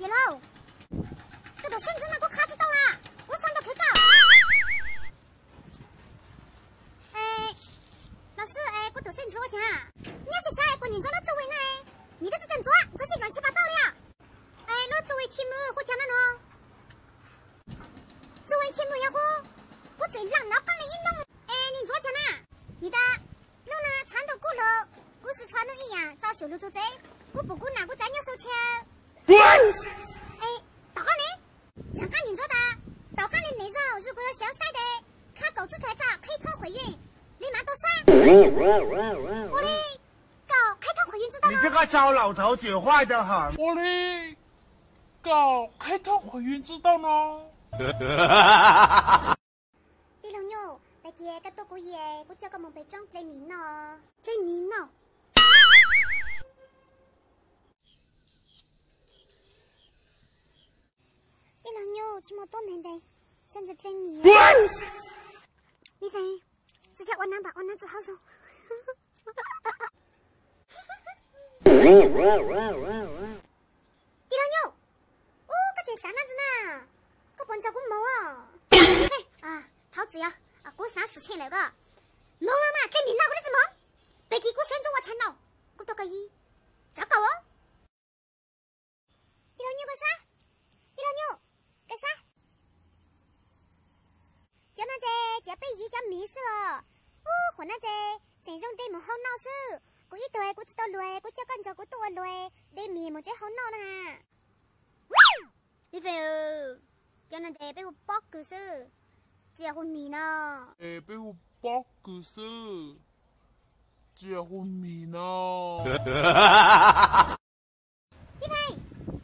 Hello, koj tus xeeb ntxwv no kuv qha tsis tau lawm, kuv xa nrog khwv koj. Los sis kuv tus xeeb ntxwv ua cas? Nyob sib sab kuv niam ntsuav lub txuj ua na, nim twb tsis tau ntxuav, ntxuav sib los ntshe pas tau li os. Lub txuj ua thi mws hu cas no no? Txuj ua thi mws yog hu, kuv tseem lam nov qeej li ib nub es nws ntxuav cas na? Nim tas hnub no tshav ntuj kub hlo, kuv sim tshuav nws ib yam txaus siv lug txug tsev, kuv pum kuv nam kuv txav nyob sau tshe. Tom qab ne, tom qab nim ntxuav tas, tom qab li nim zaug zoo kuv yuav xyav xaib tes khab kaum txwb thaiv txaj qhib thob qhuam yeej li mas tau sab. Ua li, kaum qhib thob qhuam yeej tsis tau no. Ua li, kaum qhib thob qhuam yeej tsis tau no. Tij laug Nyuj, tag kis koj tuaj kuv yim, kuv coj koj mus pem roob dle mis noj. Dle mis noj? Tij laug Nyuj, tsis muaj tuab ntev ntev, sab ntsis dle mis. Me feeb, tsis yog ua nab npam ua nab txwv hauv zoo. Tij laug Nyuj, ub, koj tseem xav nab ntxwv na, koj puas nrog kuv mus os? Thov txim os, kuv xav xwm tsheej lawm koj. Moog los mas, dle mis no kuv twb tsis moog. Peb kis kuv xeeb ntxwv ua tshais no, kuv tau koj yig, tsav koj os. Tij laug Nyuj, koj sab, tij laug Nyuj, koj sab. Cov no ces cov peb yig cov mis xwb los. Ub, qhuav no ces tseem zoo dle mus hau noj xwb. Kuv ib tug kuv tsis tau luag, kuv coj koj nrog kuv tuaj ua luag, dle mis mus tsev hau noj na. Ib feem, cov no ces peb hu pob kws xwb, tsis yog hu mis no. Peb hu pob kws xwb, tsis yog hu mis no. Ib feem,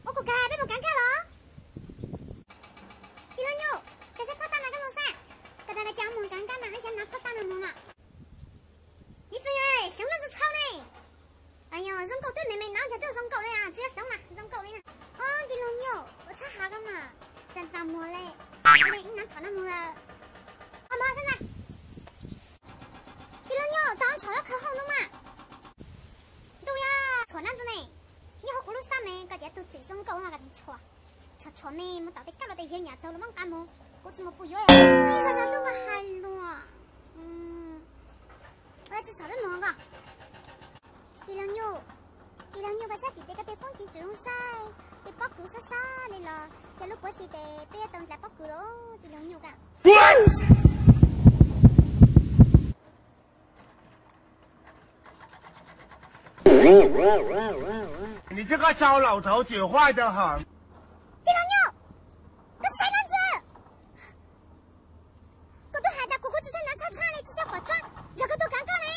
ua kuv kag peb mus kaav nkaj los. Tij laug Nyuj, koj saib phab taj no koj zoo xwb, koj tas koj coj mus kaav nkaj no, wb xyov nav phab taj no mus mas. Ib feem, xyov leej twg txhaum ne. Yog zoo nkauj twb me me no, yog twb zoo nkauj li, tsis yog xyov na, zoo nkauj li. Tij laug Nyuj, ua txhab hav koj mas, txaj txaj muag li, ib nab thaum no mus lawm. Ua mov xwb na. Tij laug Nyuj, tau ntshov lub khawv hauj ntub mas. Ntuj yog txhuam nab ntxwv ne, nyob hauv kuv lub xab me koj ces tug tseem zoo nkauj no koj tseem tshua, tshua tshua me mus tom tej kab los tej yawg nyam txaug los muab nqa mus, kuv tsis mus kuv yuav. Ib zaug zaug ntuj koj hais lus. Tsis txhob peb mus ko. Tij laug Nyuj, tij laug Nyuj, koj saib tim tej koj tej foob tseem tseem zoo saib, tej pob kws sab sab li los cov lub puav hli tes peb yuav tau nrhiav pob kws los tij laug Nyuj ka. Nws tsis koj sau laus thaum tsis huaj tau hom. Tij laug Nyuj, koj saib no ntsia. Koj twb hais tas kuv kuv tsis saib nav tshaj tshaj li tsis saib pom tsob, yog koj tuaj kav koj ne,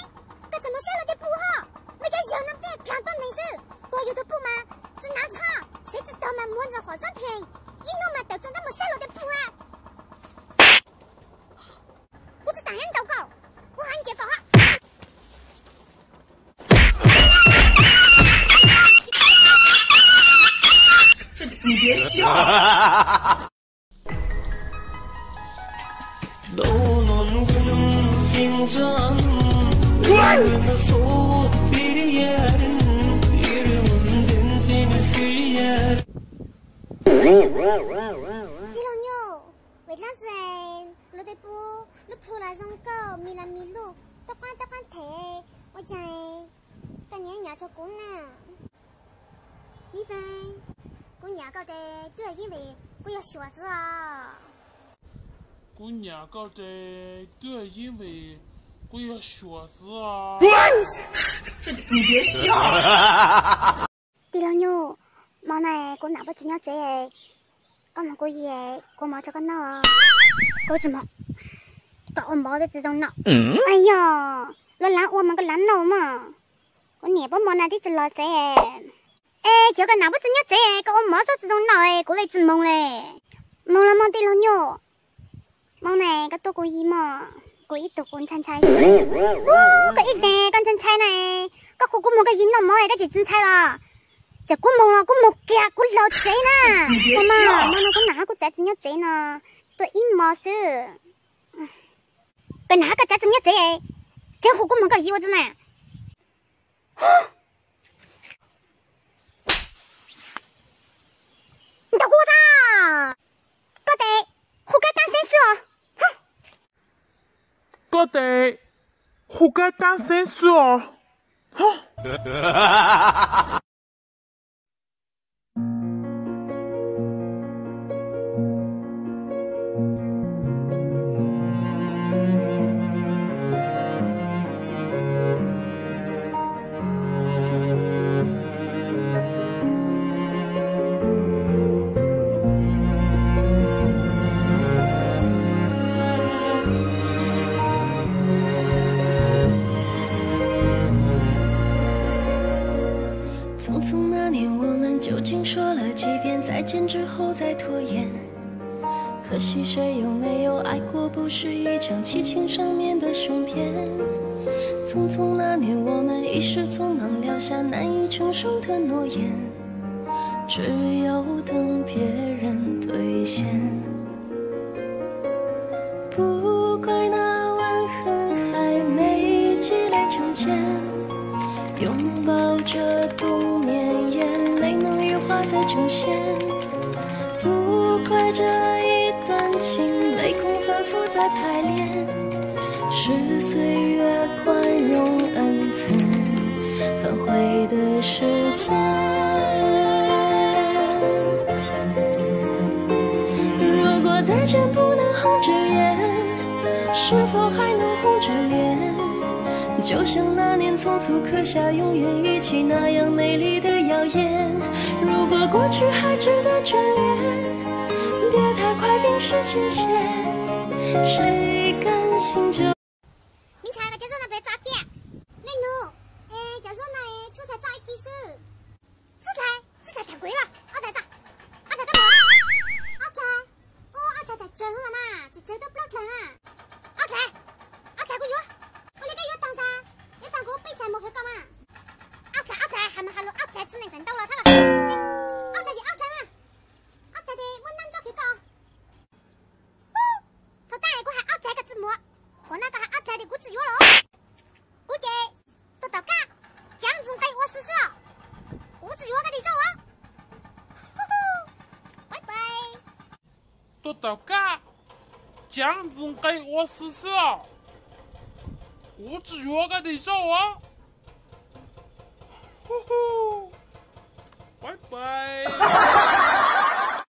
koj tseem mus saib luag tej pum ho. Mej cov yawg no tej dlaag tuab neeg xwb, koj yug tug pum mas tsis nav tshaj, xeev tsis tau mas muab ntxeev qhov xob pheej, ib hnub mas tawm txug ntab mus saib luag tej pum a. Kuv tsis taam nyob ntaus koj, kuv hais ntsia koj. Tij laug Nyuj, vim dlaab tsi luag tej pum lub plhu los zoo nkauj, mis los mis luj, toj qaab toj qaab them, ua caag koj nyav nyav rua kuv na? Mib Feeb, kuv nyav koj ces twb yog yeeb vim kuv yog Suav xwb os. Kuv nyav koj ces twb yog yeeb vim kuv yog Suav xwb os. Tij laug Nyuj, hmo no kuv nam puab tsis nyob tsev, koj moog kuv yim, kuv ua mov rua koj noj. Kuv tsis moog, koj ua mov twb tsis zoo noj. Yog luag lav ua mas koj lav noj mog. Kuv niam puab hmo no twb tsis los tsev. Es cov koj nam puab tsis nyob tsev, koj ua mov tsis zoo noj, kuv le tsis moog le. Moog los moog tij laug Nyuj. Moog na, koj tuaj kuv yim mog, kuv ib tug kuv ntshai ntshai. Koj ib leeg koj ntshai ntshai na, koj hu kuv moog koj yim noj mov koj tseem tsis ntshai los? Ces kuv moog los kuv moog kiag kuv los tsev na. Ua mog, hmo no kuv nam hab kuv txav tsis nyob tsev no, tuaj ib hmo xwb. Koj nam hab koj txav tsis nyob tsev, tseem hu kuv moog koj yim ua tsi na? Tuaj tes hu kab tab xeeb xwb os. 匆匆那年，我们究竟说了几遍再见之后再拖延？可惜谁又没有爱过，不是一张七情上面的雄辩。匆匆那年，我们一时匆忙，撂下难以承受的诺言，只有等别人兑现。 不怪那晚很嗨，没积累成见，拥抱着冬眠，眼泪能羽化再成仙。不怪这一段情，没空反复再排练，是岁月宽容恩赐，反悔的时间。 如果再见不能红着眼，是否还能红着脸？就像那年匆促刻下永远一起那样美丽的谣言。如果过去还值得眷恋，别太快冰释前嫌，谁甘心就 Mej ntxhais, koj cov zaub no puas txaus kiag? Leej nus, es cov zaub no txoj hlais txaus ib kis xwb. Txoj hlais, txoj hlais tham kuv los, ob hlais txaus, ob hlais txaus, ob hlais, ua ob hlais tham tsawg los mas, txawg txawg tuaj plaub hlais mas. Ob hlais, ob hlais kuv yuav, ua li koj yuav tag xwb, yuav tag kuv peb hlais mus qhia koj mas. Ob hlais, ob hlais, has mas has lus ob hlais txiv neej txais ntau los thab. Ob hlais ces ob hlais mas, ob hlais ces muab nab nroj qhia koj. Thaum tas kuv hais ob hlais koj tsis muab, qhov no koj hais ob hlais ces kuv tsis yuav los. Kuv ces tuaj tom kab, ceev ntxwg nqi ua xwb xwb os. Kuv tsis yuav koj tej zaub os. Tuaj tom kab, ceev ntxwg nqi ua xwb xwb os. Kuv tsis yuav koj tej zaub os. Bye bye.